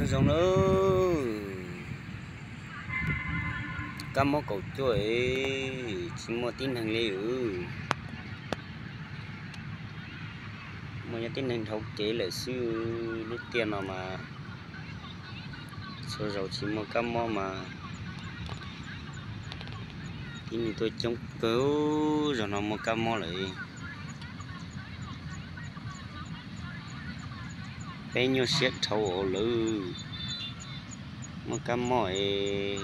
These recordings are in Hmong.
Zoo lawm, kab mob kaum cuaj es tsis muaj tib neeg li. Muaj nyob tib neeg dhau kev lawm xwb. Lub tiaj no mas txhua zaus tsis muaj kab mob mas tib neeg tuaj coob kawg. Zaum no muaj kab mob lawm. Peb nyuaj siab dhau lawm, muaj kab mob es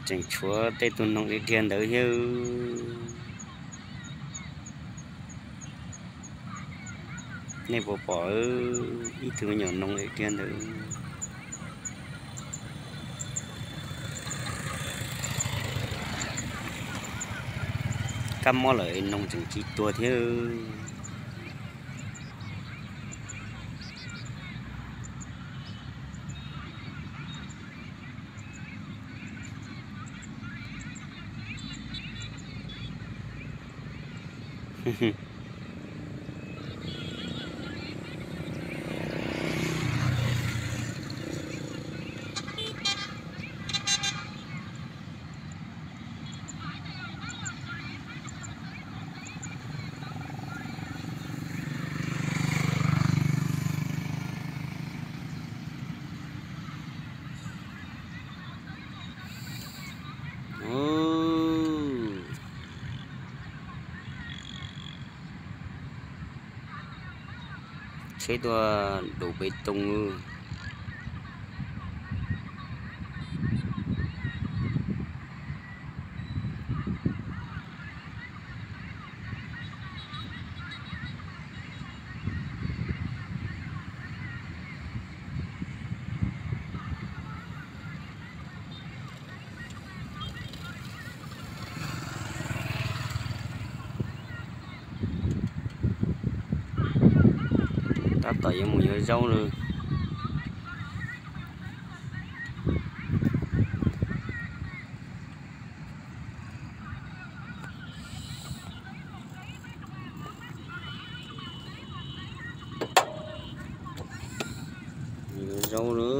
tseem tshuav tej tus noog dhia dhia ntawd thiab. Nej puas pom ib tug me nyuam noog dhia ntawd? Kab mob lawm noog tseem tsis tuag thiab. Tsheb tuaj dum pes toog. Tab tom yuav mus yuav zaub lawm. Yuav zaub lawm.